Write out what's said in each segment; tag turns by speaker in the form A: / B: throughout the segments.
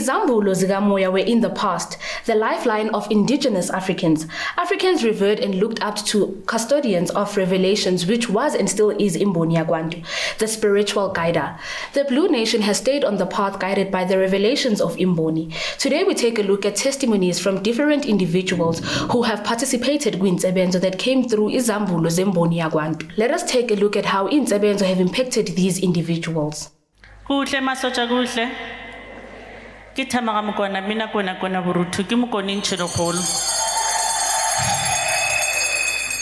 A: Izambulo zikamoya were in the past, the lifeline of indigenous Africans. Africans revered and looked up to custodians of revelations, which was and still is Imboni yakwaNtu, the spiritual guider. The Blue Nation has stayed on the path guided by the revelations of Imboni. Today we take a look at testimonies from different individuals who have participated kwinsebenzo that came through Izambulo zemboni yakwaNtu. Let us take a look at how insebenzo have impacted these individuals.
B: Kuhle masoja kuhle. Ke thama ga mokwana mina kona kona boruthu ke mokone ntšhelogolo.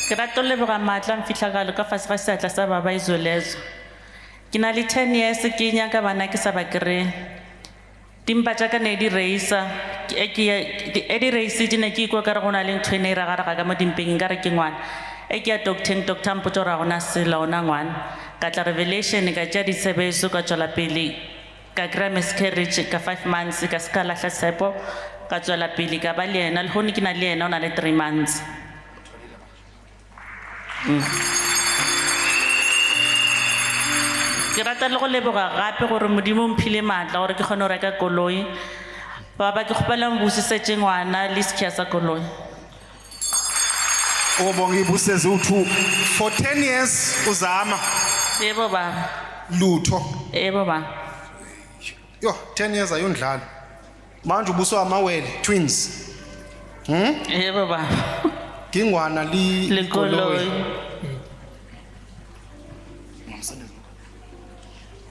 B: Ke rata ho leboga maatla a mfihlakalo ka fase ga seatla sa baba Izolezo. Ke na le 10 years ke nyaka bana ke sa ba kry-e. Dimpa tša ka ne di reisa, e ke e di reisitše ne ke ikwa kare go na le ntho e ne e ragaraga ka mo dimpeng nkare ke ngwana. E ke ya doctor-eng, doctor a mpotša gore ga gona selo, ga ona ngwana. Ka tla Revelation ka tšea ditshebetso ka tšwela pele ka kry-a miscarriage ka 5 months ka se ka lahla tshepo ka tswela pele ka ba le yena lehono ke na le yena o na le 3 months. Ke rata le go leboga gape gore Modimo o mphile maatla gore ke kgone go reka koloi. Baba ke kgopela mbusisetše ngwana le sekhiya sa koloi.
C: Ubonga ibuseze u2 for 10 years uzama.
B: Yebo baba.
C: Lutho.
B: Yebo baba.
C: Yo, 10 years ayondlala. Manje ubuswa amawele twins.
B: Yebo baba.
C: Ngingwana li
B: Likoloi.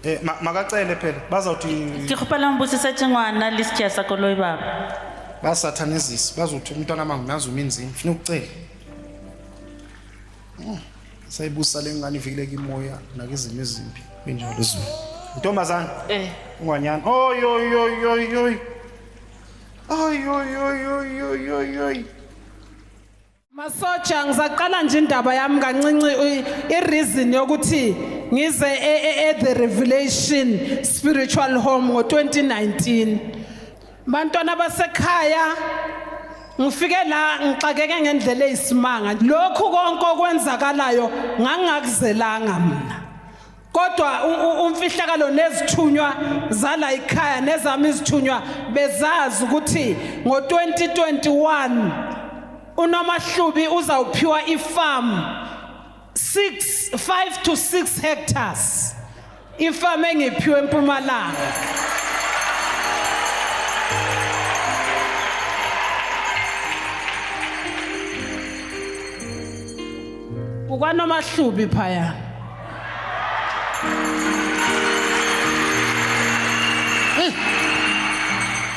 C: Eh makacele phela bazawuthi
B: Ke kgopela mbusisetše ngwana le sekhiya sa koloi baba.
C: Basathanizisi bazothi umntwana mangunazi uminzini funa ukucela. Sayibusa lengane ivikeleke imoya nakezimo ezimbi benjalo ezweni. Ntombazana.
B: Eh.
C: Ungwanyana. Oy oy oy oy oy. Oy oy oy oy oy oy oy.
D: Masotsha ngisaqala nje indaba yami kancinci i-reason yokuthi ngize e-, e, e, the Revelation Spiritual Home ngo-2019. Bantwana basekhaya ngifike la ngixakeke ngendlela eyisimanga. Lokhu konke okwenzakalayo ngangingakuzelanga mina. Kodwa umfihlakalo nezithunywa zala ikhaya nezami izithunywa bezazi ukuthi ngo-2021 uNomahlubi uzawuphiwa ifarm 6 5 to 6 hectares ifarm engiphiwe eMpumalanga. KukwaNomahlubi phaya.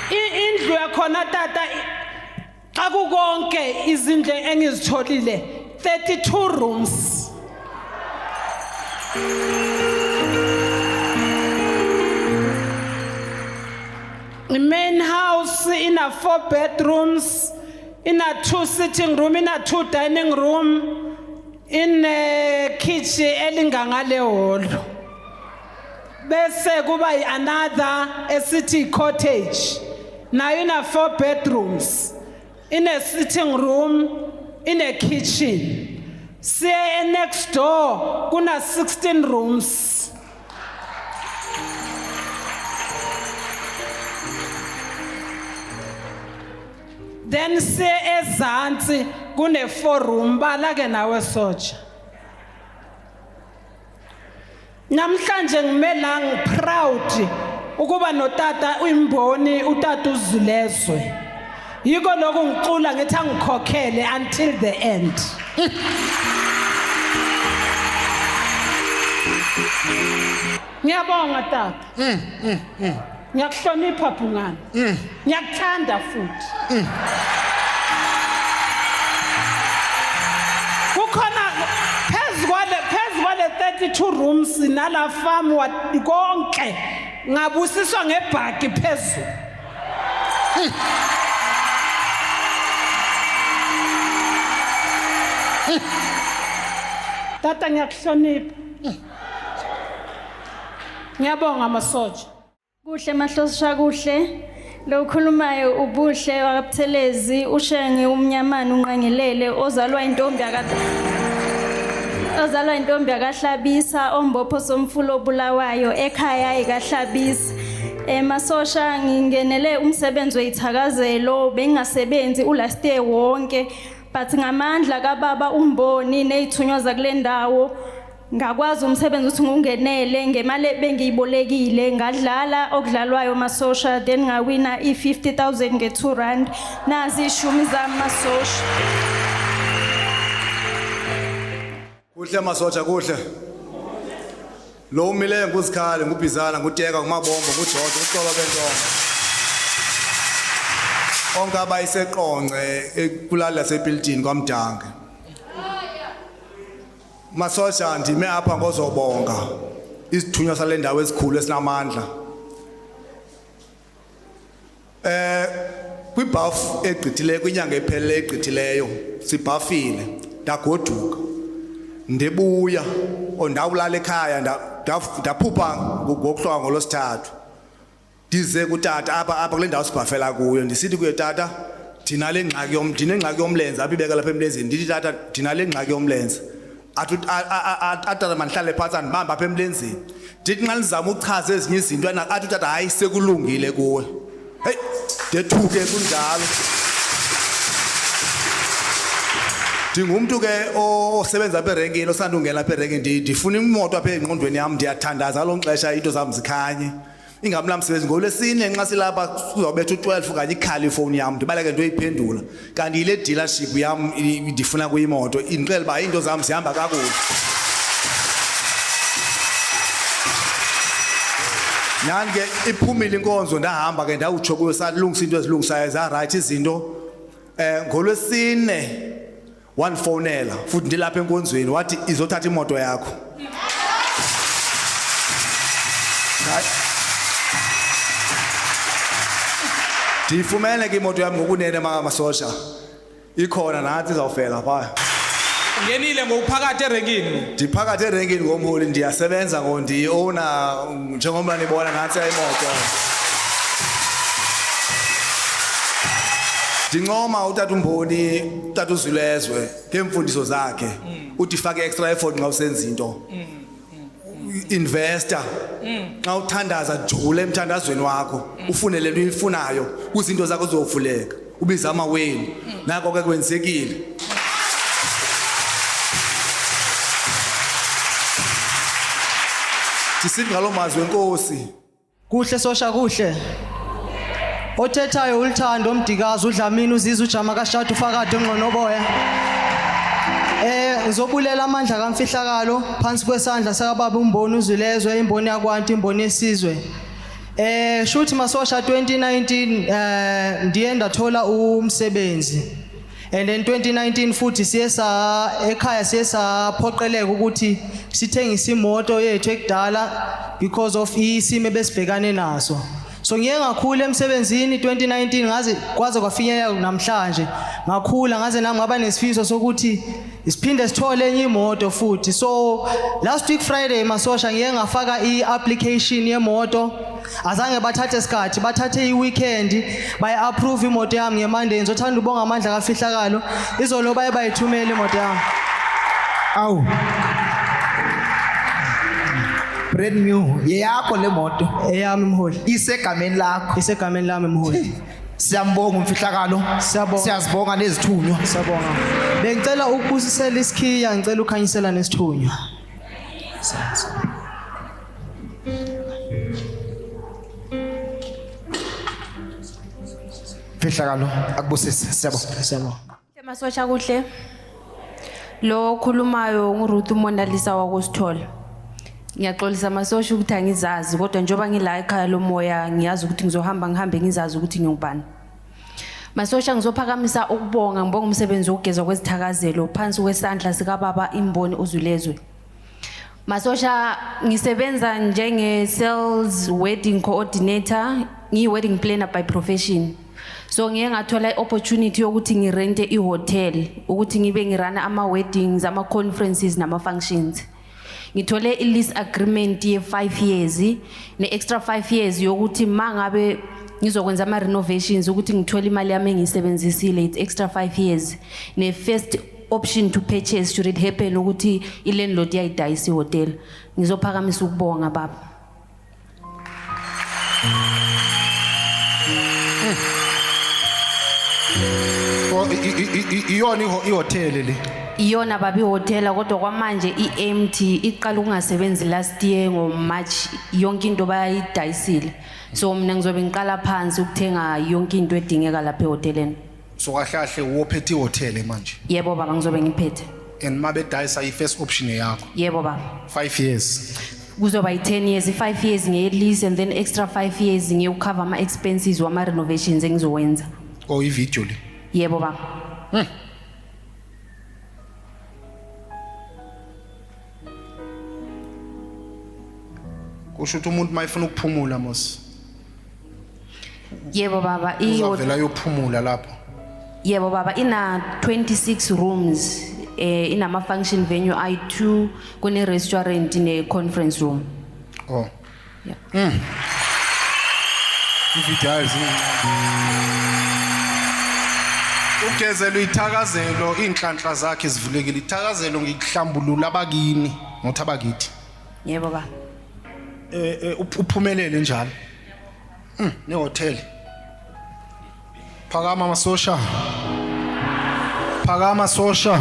D: Indlu yakhona tata xa kukonke izindlu engizitholile 32 rooms. I-main house ina 4 bedrooms, ina 2 sitting room, ina 2 dining room, ine kitchen elingangale holo. Bese kuba another esithi cottage. Nayo ina 4 bedrooms, ine sitting room, ine kitchen. Siye next door kuna 16 rooms. Then siye ezansi kune 4 room bala ke nawe soja. Namhlanje ngime la ngiproud ukuba notata uyimboni utata uZulezwe. Yiko lokhu ngicula ngithi angikhokhele until the end. Ngiyabonga tata. Ngiyakuhlonipha Bhungane. Ngiyakuthanda futhi. Kukhona phezu kwale 32 rooms nala farm konke ngabusiswa ngebhaki phezulu. Tata ngiyakuhlonipha. Ngiyabonga masoja.
E: Kuhle mahlosha kuhle. Lo ukhulumayo ubuhle wakaButhelezi uShenge umnyamana unqangelele ozalwa intombi aka ozalwa intombi akaHlabisa ombopho somfulo obulawayo ekhaya ekaHlabisa. Masosha ngingenele umsebenzi wezithakazelo bengingasebenzi ulast year wonke but ngamandla kababa uMboni nezithunywa zakule ndawo ngakwazi umsebenzi ukuthi ngiwungenele ngemali ebengiyibolekile ngadlala okudlalwayo masosha then ngawina i-50,000 nge-2 rand nazi ishumi zami masosha.
F: Kuhle masoja kuhle. Lo umileyo nguzikhali ngubhizana nguteka ngumabombo nguJojo uxolo bentonga. Onke abayiseqonce ekulali lasepiltini kwaMdange. Masoja ndime apha ngozobonga isithunywa sale ndawo esikhulu esinamandla. Kwibhafu egqithileyo kwinyanga ephelele egqithileyo sibhafile ndagoduka. Ndibuya ondawulala ekhaya ndaphupha ngokuhlwa ngolosithathu ndize kutata apha kule ndawo sibhafela kuyo ndisithi kuye tata ndinale ngxaki yom ndinengxaki yomlenze apha ibeka lapha emlenzeni ndithi tata ndinale ngxaki yomlenze athi atata mandihlale phantsi andibambe apha emlenzeni ndithi nxa ndizama uchaza ezinye izinto athi utata hayi sekulungile kuwe heyi ndethuke kunjalo. Ndingumntu ke osebenza apha erenkini osanda ungena apha erenkini ndifuna imoto apha engqondweni yam ndiyathandaza ngalo xesha into zam zikhanye ingabi namsebenzi ngolwesine nxa silapha kuzawubetha u-12 okanye ikhale ifowuni yam ndibaleke ndiyoyiphendula kanti yile dealership yam ndifuna kuyimoto indixela uba iinto zam zihamba kakuhle. Nyhani ke iphumile inkonzo ndahamba ke ndawutsho kuyo salungisa into ezilungisayo zarayithi izinto. Ngolwesine wandifowunela futhi ndilapha enkonzweni wathi izothatha imoto yakho. Ndiyifumene ke imoto yam ngokunene masosha. Ikhona nathi izawufela phaa.
D: Ungenile ngokuphakathi erenkini.
F: Ndiphakathi erenkini ngomholi ndiyasebenza ngo ndiyi-owner njengoba nibona nantsi imoto. Ndincoma utata uMboni, utata uZwilezwe ngeemfundiso zakhe. Uthi fake extra effort nxa usenza into. Investor. Nxa uthandaza jule emthandazweni wakho, ufune le nto uyifunayo, kuzinto zakho zizovuleka. Ubiza amawenu. Nako ke kwenzekile. Ndisithi ngaloo mazwi enkosi.
G: Kuhle sosha kuhle. Othethayo uLuthando Mdikazi uDlamini uZiza uJama kaShadu ufakade ongqonoboya. Ngizobulela amandla kaMfihlakalo phansi kwesandla sakababa uMboni uZwilezwe imboni yakwantu imboni yesizwe. Shuthi masosha 2019 ndiye ndathola umsebenzi. And then 2019 futhi siye sa ekhaya siye saphoqeleka ukuthi sithengise imoto yethu ekudala because of isimo ebesibhekane naso. So ngiye ngakhula emsebenzini 2019 ngaze kwaze kwafinyelela namhlanje ngakhula ngaze nami ngaba nesifiso sokuthi siphinde sithole enye imoto futhi. So last week Friday masosha ngiye ngafaka i-application yemoto azange bathathe isikhathi bathathe i-weekend bayi-approve imoto yami ngeMonday. Ngizothanda ubonga amandla kaFihlakalo izolo baye bayithumela imoto yami.
H: Awu. Brand new yeyakho le moto.
G: Eyami mholi.
H: Isegameni lakho.
G: Isegameni lami mholi.
H: Siyambonga umfihlakalo.
G: Siyabonga.
H: Siyazibonga nezithunywa.
G: Siyabonga. Bengicela ukubusisela isikhiya, ngicela ukhanyisela nesithunywa.
H: Mfihlakalo akubusise. Siyabonga.
G: Siyabonga.
I: Masosha kuhle. Lo okhulumayo nguRuth uMonalisa wakusithola. Ngiyaxolisa masosha ukuthi angizazi kodwa njengoba ngila ekhaya lomoya ngiyazi ukuthi ngizohamba ngihambe ngizazi ukuthi ngiyobani. Masosha ngizophakamisa ukubonga ngibonga umsebenzi wokugezwa kwezithakazelo phansi kwesandla sikababa imboni uZwilezwe. Masosha ngisebenza njenge sales wedding coordinator, ngiyi wedding planner by profession. So ngiye ngathola i-opportunity yokuthi ngirente i-hotel ukuthi ngibe ngirana ama-weddings, ama-conferences nama-functions. Ngithole i-lease agreement ye-5 years ne-extra 5 years yokuthi mangabe ngizokwenza ama-renovations ukuthi ngithole imali yami engiyisebenzisile, it's extra 5 years. Ne-first option to purchase should it happen ukuthi i-landlord iyayidayisa ihhotela. Ngizophakamisa ukubonga baba.
J: Oh, iyona ihotele le.
I: Iyona baba ihotela, kodwa kwamanje i-empty, iqala ukungasebenzi last year ngo-March, yonke into bayayidayisile. So mina ngizobe ngiqala phansi ukuthenga yonke into edingeka lapha ehoteleni.
J: So kahle kahle wophethe ihotele manje.
I: Yebo baba, ngizobe ngiphethe.
J: And mabedayisa i-first option yakho.
I: Yebo baba.
J: 5 years.
I: Kuzoba yi-10 years, i-5 years ngeye-lease and then extra 5 years ngiyocover ama-expenses wama-renovations engizowenza.
J: Oh, i-video le.
I: Yebo baba.
J: Kusho ukuthi umuntu mayefuna ukuphumula mos.
I: Yebo baba,
J: Uzavela ayophumula lapho.
I: Yebo baba, ina 26 rooms, inama function venue ayi-2, kune restaurant ne conference room.
J: Oh.
I: Yeah.
J: I-video ayizincane. Ugezelwe ithakazelo, inhlanhla zakhe zivulekile. Ithakazelo ngikuhlambulula abakini, ngothi abakithi.
I: Yebo baba.
J: Uphumelele njalo. Ne hotel. Phakama masosha. Phakama sosha.